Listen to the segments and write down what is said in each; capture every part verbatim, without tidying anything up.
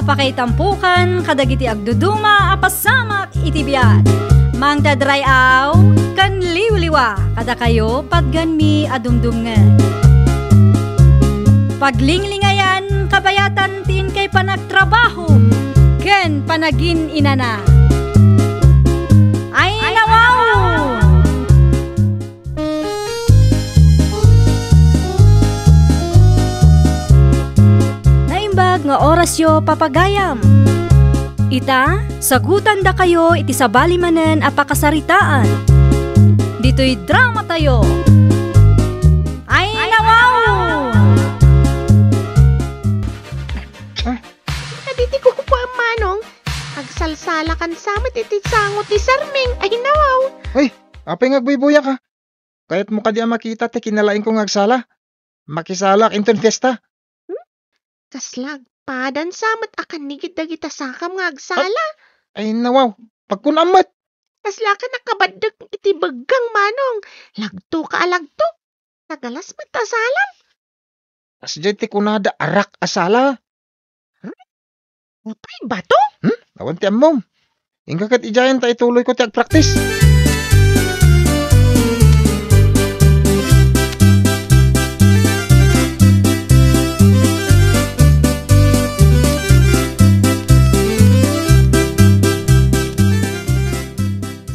Pakaitampokan kadagiti agduduma a pasamak iti biag. Mangted ray-aw ken liwliwa kadakayo patgenmi a dumdumngeg. Paglinglingayan kabayatan ti inkay panagtrabaho ken panagin-inana. Ay, nawaw! Naimbag nga orasyo, papagayam. Ita, sagutandakayo iti sabali manen a pakasaritaan. Ditoy dramatayo. Ay, nawaw! Kaditi kukupuam, Manong. Agsalsalakan sa met iti sango ti sarming. Ay, nawaw! Ay, apay nga agbuybuyak, a? Kayatmo kadi a makita ti kinalaingko nga agsala? Makisalak inton fiesta. Hmm? Kasla agpadan sa met a kannigid dagita sakam nga agsala. Ay, nawaw, pagkunam met. Kasla ka nakabaddek iti beggang, Manong. Lagtoka a lagtok. Nagalas met ta salam. Kasdiay ti kunada, arak a sala. Hmm? Apay, bato? Hmm? Awan ti ammom. Inka ket idiayen ta ituloyko ti agpraktis.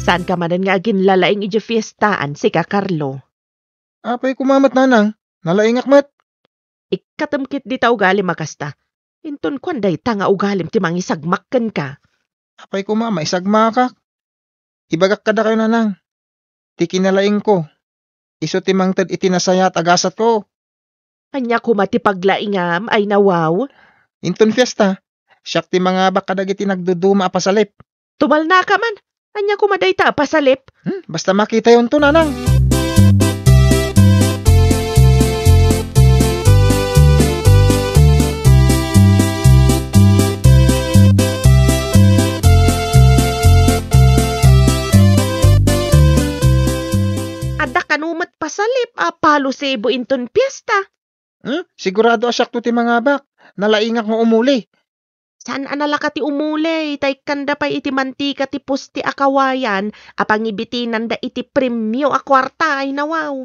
Saanka manen nga aginlalaing idiay fiestaan, sika, Carlo? Apay koma met, nanang, nalaingak met. Ikkatem ketdi ta ugalim a kasta. Inton kuan dayta nga ugalim ti mangisagmak kenka. Apay koma, maisagmakak? Ibagak kadakayo, nanang, ti kinalaingko, isu ti mangted iti nasayaat a gasatko. Ania koma ti paglaingam, ay nawaw? Inton fiesta, siak ti mangabak kadagiti nagduduma a pasalip. Tumalnaka man. Ania koma dayta a pasalip? Hmm, basta makitayonto, nanang. Adda kano met pasalip a palo sebo inton piesta. Hmm? Sigurado a siakto ti mangabak. Nalaingak nga umuli. Saan a nalaka ti umuli, ta ikkanda pay iti mantika ti pusti a kawayan a pangibitinanda iti premio a kuarta, ay nawaw.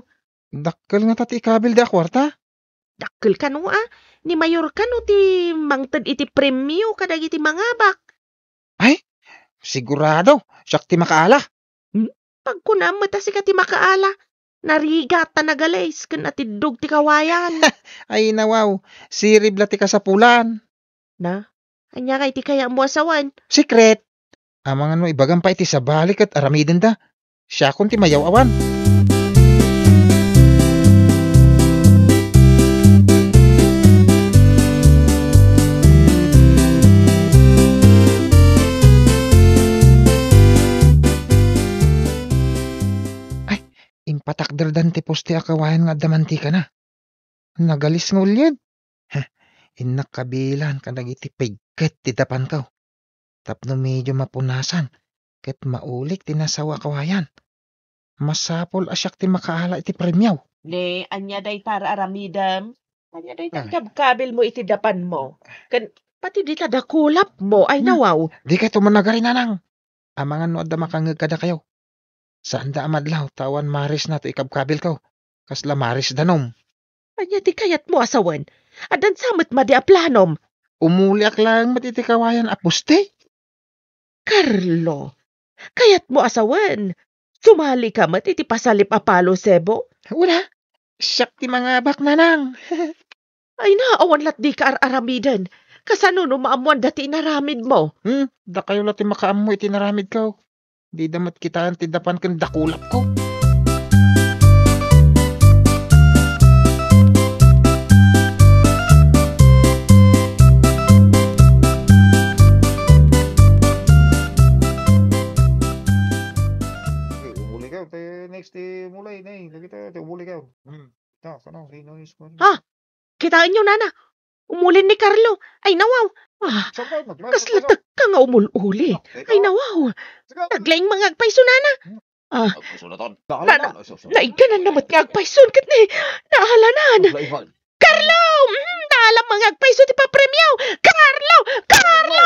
Dakkel ngata ti ikabilda a kuarta? Dakkel kano a, ni mayor kano ti mangted iti premio kadagiti mangabak. Ay, sigurado, siak ti makaala. Hmm? Pagkunam met a sika ti makaala, narigat ta nagalis ken natiddog ti kawayan. Ay, nawaw, sirib la ti kasapulan. Na, ania kay ti kayatmo a sawen? Secret. Amangan no ibagam pay ti sabali ket aramidenda. Siakon ti mayaw-awan. Ay, impatakderdan ti pusti a kawayan nga adda mantikana. Nagalis nga ulied. Heh, innak kabilan kadagiti pigket ti dapanko. Tapno medio mapunasan ket maulik ti nasawa a kawayan. Masapul a siak ti makaala iti premio. Ne, ania dayta ar-aramidem? Ania dayta Ay. Kabkabilmo iti dapanmo? Ken pati dita dakulapmo, ay Hmm. nawaw. Dikayto managari, nanang. Amangan no adda makangngeg kadakayo. Saanda a madlaw ta awan marisna ti ikabkabilko. Kasla maris danum. Ania ti kayatmo a sawen? Addan sa met madi a planom? Umuliak laeng met iti kawayan a pusti. Carlo, kayatmo a sawen? Sumalika met iti pasalip a palo sebo? Wala. Siak ti mangabak, nanang. Ay na, awan lat dika ar-aramiden. Kasano no maammoanda ti inaramidmo? Hmm, dakayo la ti makaammo iti inaramidko. Dida met kitaen ti dapan ken dakulapko. Okay, umuli kayo. Te, next, ti umuli, ne. Lagi tayo, te, umuli kayo. Hmm. Ta, kano, sino yung squad? Ha? Kitaenyo, nana. Umulin ni Carlo. Ay, nawaw. Ah, Saan tayo? Maglayo kasla tayo. Tekka nga umul-uli. Ah, ikaw? Ay, nawaw. Sige. Naglaing mga agpayso, nana. Ah, Agpayso na ton. Nana, Ay, sus, sus. Naigganan na met nga agpayso. Ket ni, naalanan. Maglayo, Ivan. Carlo! Mm, Alam mo nga agpayso ti papremio! Carlo! Carlo!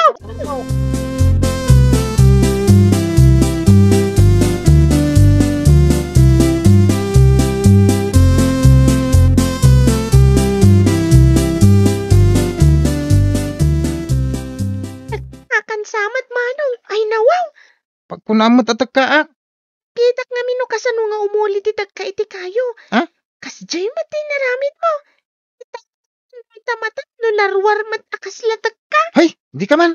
Akan samat, Manong. Ay, nawaw. Pagkunam met a tekkaak. Kitak ngamin no kasano nga umuli ti tekka iti kayo. Ha? Kasdiay met ti inaramid mo. Ita, ita matak no narwar met a kasla tekka. Hay, di ka man.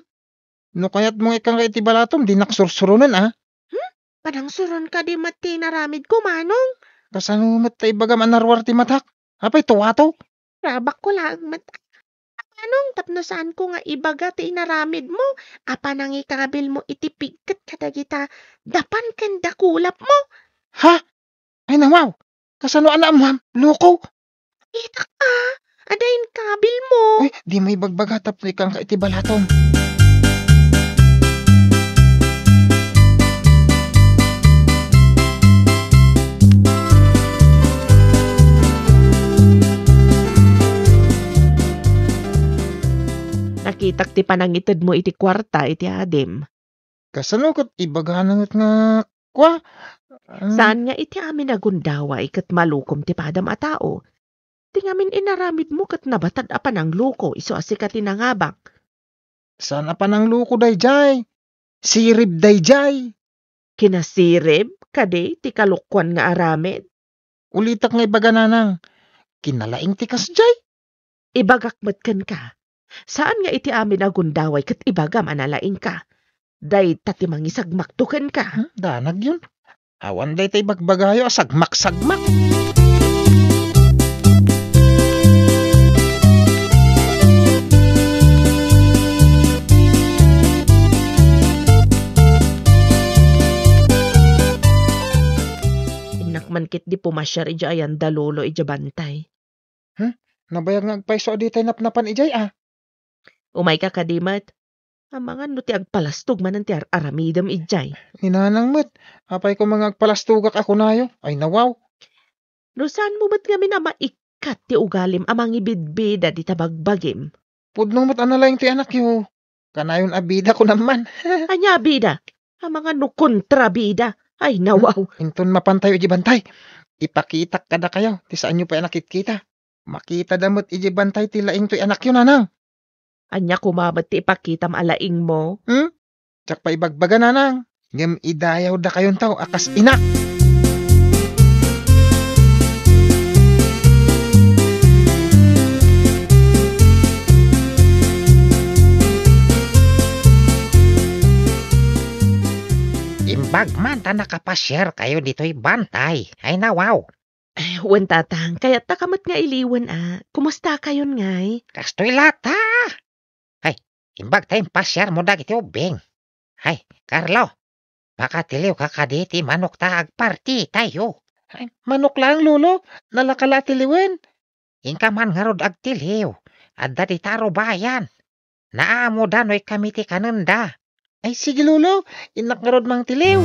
No kayat mo nga ikkan ka iti balatom, dinak sursuronen, a. Hmm? Panangsuron ka di met ti inaramid ko, Manong. Kasano met ta ibagam a narwar ti matak? Apay, tuwato? Rabak ko laeng met. Manong, tapno saan ko nga ibaga ti inaramid mo, a panangikabil mo iti pigket kadagita dapan ken dakulap mo. Ha? Ay, nawaw! Kasano a naammoam? Loko! Itak a, adda inkabil mo. Uy, di mo ibagbaga tapno ikkan ka iti balatom. Nakitak ti panangited mo iti kuarta iti adim. Kasano ket ibagana met nga, kua? Saan nga iti amin a gundaway ket malukom ti padam a tao? Ti ngamin inaramid mo ket nabatad a panangloko, isu a sika ti nangabak. Saan a panangloko daydiay? Sirib daydiay. Kinasirib kadi ti kalokuan nga aramid? Ulitek nga ibaga, nanang, kinalaing ti kasdiay. Ibagak met kenka, saan nga iti amin a gundaway ket ibagam a nalaingka. Dayta ti mangisagmakto kenka. Hmm, danag yun. Awan dayta ibagbagayo a sagmak-sagmak. Innak man ket di pumasiar idiay ayan da Lolo idiay bantay. Hmm? Nabayag nga agpayso a ditay napnapan idiay, a. Umayka kadi met. Amangan no ti agpalastog manen ti ar-aramidem idiay. Ni nanang met, apay koma nga agpalastogak a kunayo? Ay, nawaw. No saan mo met ngamin a maikkat ti ugalim a mangibidbida dita bagbagim. Pudno met a nalaing ti anakyo. Kanayon a bida, kunam man. Ania a bida? Amangan no kontrabida. Ay, nawaw. Inton mapantayo idiay bantay, ipakitak kadakayo ti saanyo pay a nakitkita. Makitada met idiay bantay ti laing toy anakyo, nanang. Ania koma met ti ipakitam a laingmo? Hmm? Diak pay ibagbaga, nanang. Ngem idayawdakayonto a kas inak. Imbag man ta nakapasiarkayo ditoy bantay. Ay, nawaw. Eh, wen, tatang, kayatta ka met nga iliwen a. Kumustakayon ngay? Kastoy latta. Ay, imbag ta impasiarmo dagiti ubbing. Ay, Carlo, pakatiliwka kadi ti manokta a agpartitayo. Ay, manok laeng, Lolo, nalaka la a tiliwen. Inka man ngarud agtiliw, adda dita a rubayan. Naamoda no ikami ti kanenda. Ay, sige, Lolo, innak ngarud mangtiliw.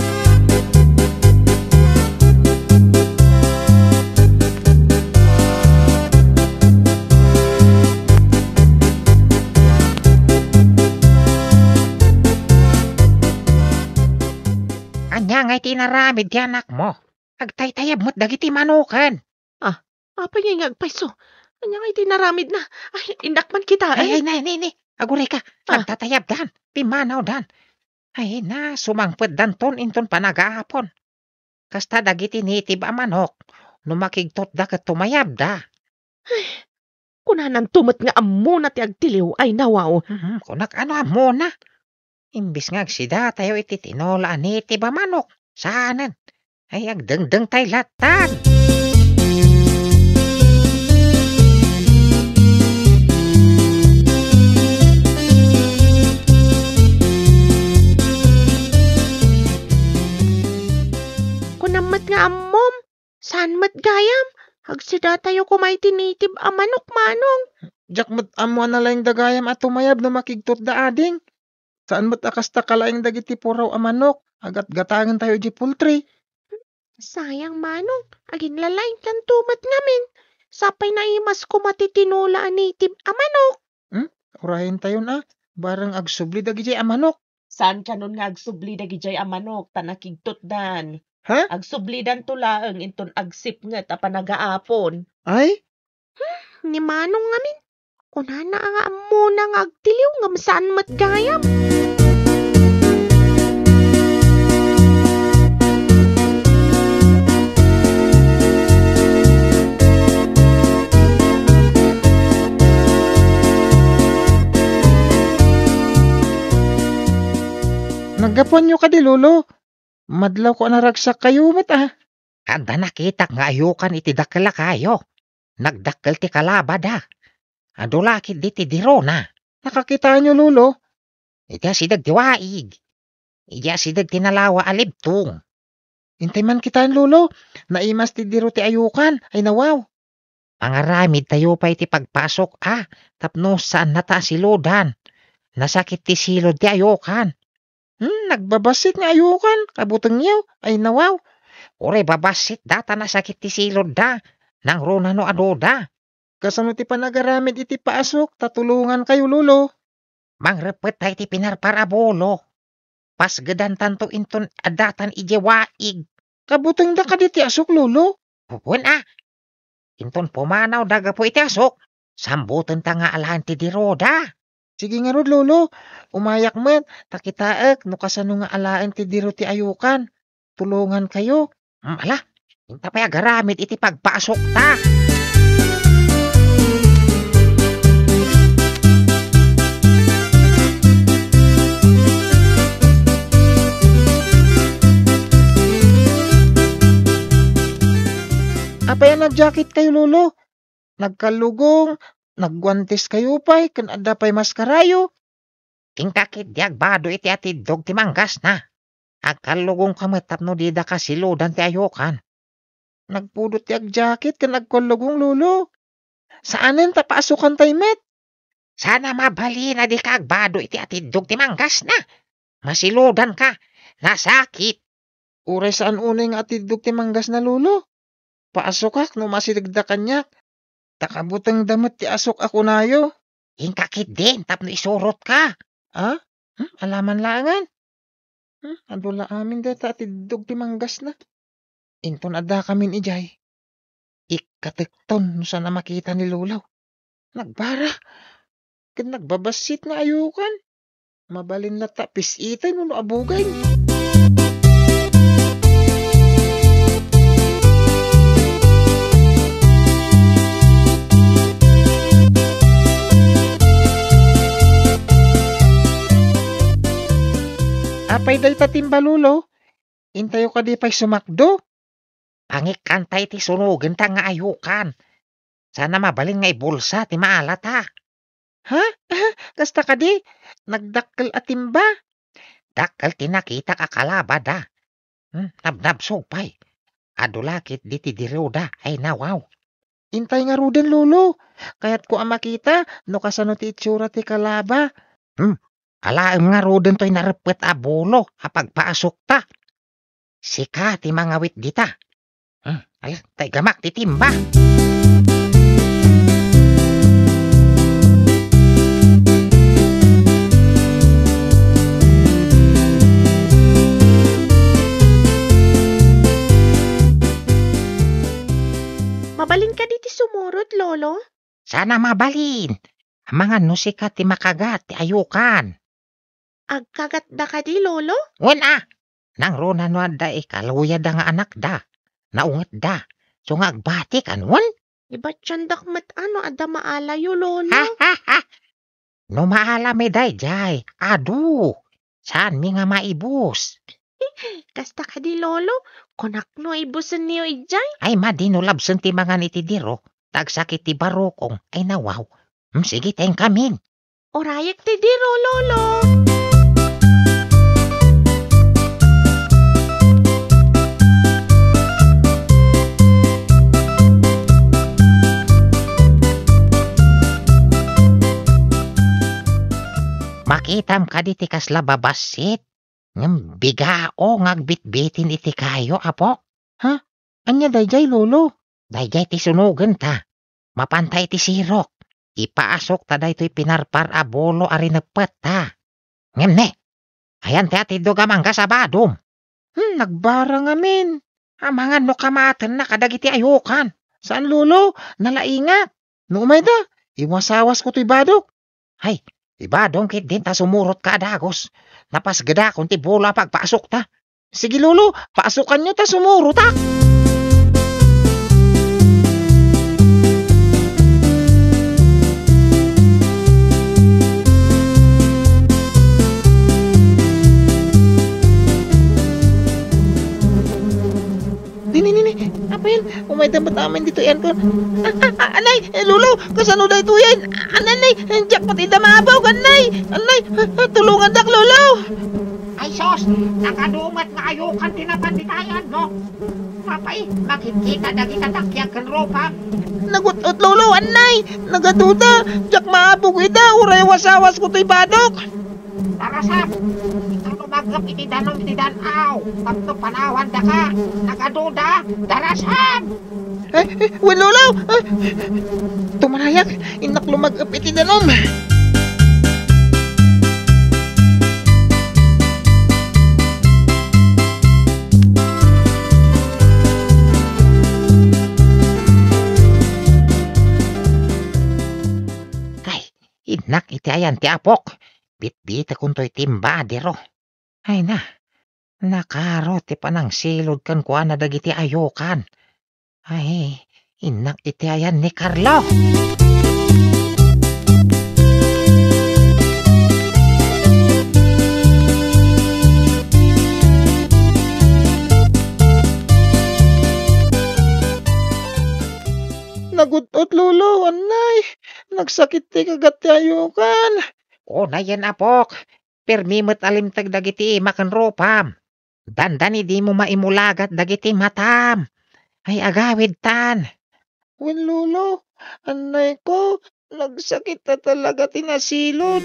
Ania ngay ti inaramid ti anakmo? Agtaytayab met dagiti manoken. Ah, apay ngay nga agpayso? Ania ngay ti inaramidna? Ay, innak man kitaen. Ay, ay, nay, nay, nay. Agurayka. Ah. Agtatayabdan. Pimmanawdan. Ay, na, sumangpetdanton inton panagaapon. Kasta dagiti native a manok, no makigtotda ket tumayabda. Ay, kunananto met nga ammona ti agtiliw, ay, nawaw. Mhm, kunak, ano ammona? Imbes nga agsidatayo iti tinola a native a manok, saanen. Ay, agdengdengtay lattan. Kunam met nga ammom, saan met gayam? Agsidatayo koma iti native a manok, manong. Diak met ammo a nalaingda gayam a tumayab no makigtotda, ading. Saan met a kasta kalaing dagiti puraw a manok a gatgatangentayo idiay poultry. Sayang, manong, aginlalaingkanto met ngamin. Sapay naimas koma ti tinola a native a manok. Hmm? Urayentayon a, bareng agsubli dagidiay a manok. Saan kanon nga agsubli dagidiay a manok ta nakigtutdan. Ha? Agsublidanto laeng inton agsipnget a panagaapon. Ay? Hmm, ni Manong ngamin. Kunana nga ammona nga agtiliw ngem saan met gayam. Naggapuanyo kadi, Lolo? Madlawko a naragsakkayo met a. Adda nakitak nga ayokan iti dakkel a kayo. Nagdakkel ti kalabada. Adu la ketdi ti dirona. Nakakitaenyo, Lolo? Iti asideg ti waig. Iti asideg ti nalawa a libtong. Intay man kitaen, Lolo. Naimas ti diro ti ayokan. Ay nawaw. Pangaramidtayo pay ti pagpasok a, tapno saannata a silodan. Nasakit ti silod ti ayokan. Hmm, nagbabassit nga ayokan, kabutengyo, ay nawaw. Uray babassit da ta nasakit ti silodda, nangruna no aduda. Kasano ti panagaramid iti paasok ta tulongankayo, Lolo? Mangreppet ta iti pinarpar a bulo. Pasgedantanto inton addatan idiay waig. Kabutengda kadi ti asok, Lolo? Wen a. Inton pumanawda gapu iti asok, sambutenta nga alaen ti diroda. Sige ngarud, Lolo. Umayak met, ta kitaek no kasano nga alaen ti diro ti ayokan. Tulongankayo. Hmm, ala, inta pay agaramid iti pagpaasokta. Apay a nagjacketkayo, Lolo? Nagkallugong, nagguanteskayo pay, ken adda pay maskarayo. Inka ketdi agbado iti atiddog ti manggasna. Agkallugongka met tapno didaka silodan ti ayokan. Nagpudot ti agjacket ken agkallugong, Lolo. Saanen ta paasokantay met. Saan a mabalin a dika agbado iti atiddog ti manggasna. Masilodanka. Nasakit. Uray saan unay nga atiddog ti manggasna, Lolo. Paasokak no masidegda kaniak. Ta kabutengda met ti asok a kunayo. Inka ketdin tapno isurotka. Ah? Hmm? Alaman laengen? Hmm? Adu la amin dayta atiddog ti manggasna. Inton addakamin idiay, ikkatekton no saan a makita ni Lolo. Nagbara ken nagbabassit nga ayokan. Mabalin latta pis-iten wenno abugen. Apay dayta timba, Lolo? Intayo kadi pay sumakdo? Pangikkanta iti sunogenta nga ayokan. Saan a mabalin nga ibulsa ti maalata. Ha? Kasta kadi? Nagdakkel a timba? Dakkel ti nakitak a kalabada. Hmm, nabnabsog pay. Adu la ketdi ti diroda, ay nawaw. Intay ngaruden, Lolo. Kayatko a makita no kasano ti itsura ti kalaba. Hmm, alaem ngaruden toy nareppet a bulo a pagpaasokta. Sika ti mangawit dita. Hmm, ay, tay gamak ti timba. Mabalin kadi ti sumurot, Lolo? Saan a mabalin. Amangan no sika ti makagat ti ayokan. Agkagatda kadi, Lolo? Wen a, nangruna no adda ikaluyadda nga anakda, naungetda, isu nga agbatik, wen? Ibatiandak met a no adda maalayo, Lolo. No maalami daydiay, adu, saanmi nga maibus. Kasta kadi, Lolo, kunak no ibusenyo idiay. Ay, madi no labsen ti mangan iti diro, ta agsakit ti barukong, ay nawaw. Hmm, sige, ta inkamin. Urayek ti diro, Lolo. Makitam kadi ti kasla babassit? Ngem bigao nga agbitbitin iti kayo, apo. Ha? Ania daydiay, Lolo? Daydiay ti sunogen ta. mapanta iti sirok. Ipaasukta daytoy pinarpar a bulo a rineppetta. Ngem ne, ayan ti atiddog a manggas a badom? Hmm, nagbara ngamin. Amangan no kamatenna kadagiti ayokan. Saan, Lolo, nalaingak. No umayda, iwasawasko toy badok. Hay, ibadom ketdin ta sumurotka a dagus. Napasgedakon ti bulo a pagpaasukta. Sige, Lolo, paasukanyo ta sumurotak. Nini, nini, apay, umayda met amin ditoy, anko. Ah, ah, ah, anay, eh, Lolo, kasano daytoyen? Anay, anay, diak met ida maabog, anay, anay, ah, ah, tulongandak, Lolo. Ay sus, nagadu met nga ayokan ti napan ditayan, no? Apay, makitkita dagita dakkel ken rupam. Nagut-ot, Lolo, anay, nagaduda, diak maabog ida, uray wasawasko toy badok. Darasam, ita no mag-ep iti danum iti dan-aw, tapno panawandaka, nagaduda, darasam! Eh, eh, wen, Lolo! Eh, tumanayak, innak lumag-ep iti danum. Ay, innak iti ayan ti apok. Bitbitekon toy timbadero. Ay na, nakaro ti panangsilod kenkuana dagiti ayokan. Ay, innak iti ayan ni Carlo. Nagut-ot, Lolo, anay. Nagsakit ti kagat ti ayokan. Unayen, apok. Permi met a limteg dagiti ima ken rupam. Dandani dimo maimulagat dagiti matam. Ay, agawidtan. Wen, Lolo, annayko, nagsakit a talaga ti nasilod.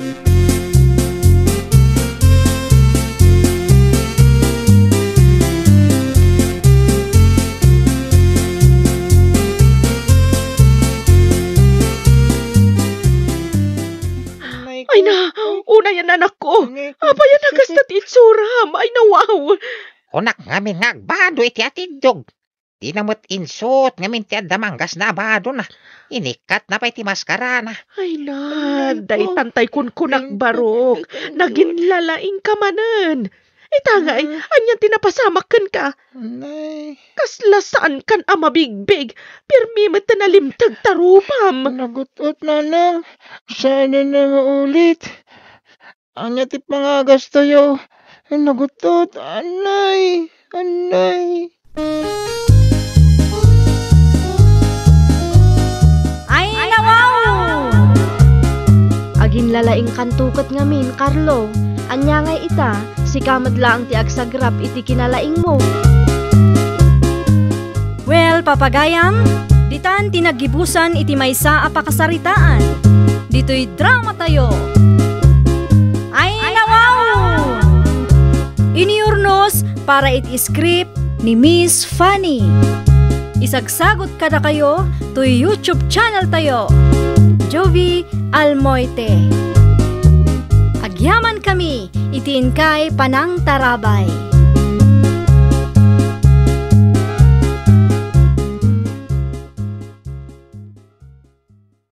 Ay na, unayen, anakko. Apay a nagasta ti itsuram? Ay na, wow. Kunak ngamin nga agbado iti atiddog. Dina met insuot ngamin ti adda manggasna a badona. Inikkatna pay ti maskarana. Ay na, daytan tay kunkunak barok. Naginlalaingka manen. Ita ngay, ania ti napasamak kenka? Nay. Kasla saankan a mabigbig, pirmi met ta nalimteg ta rupam. Nagut-ot, nanang. Saan a maulit. Ania ti pangagastayo? Nagut-ot, anay, anay. Ay, nawaw! Aginlalaingkanto ket ngamin, Carlo. Ania ngay ita, sika met laeng ti agsagrap iti kinalaingmo. Well, papagayam, ditan ti naggibusan iti maysa a pakasaritaan. Ditoy dramatayo. Ay, nawaw! Inurnos para iti script ni Miss Fanny. Isagsagut kadakayo toy YouTube channel tayo, Jovie Almoite. Agyamankami iti inkay panangtarabay.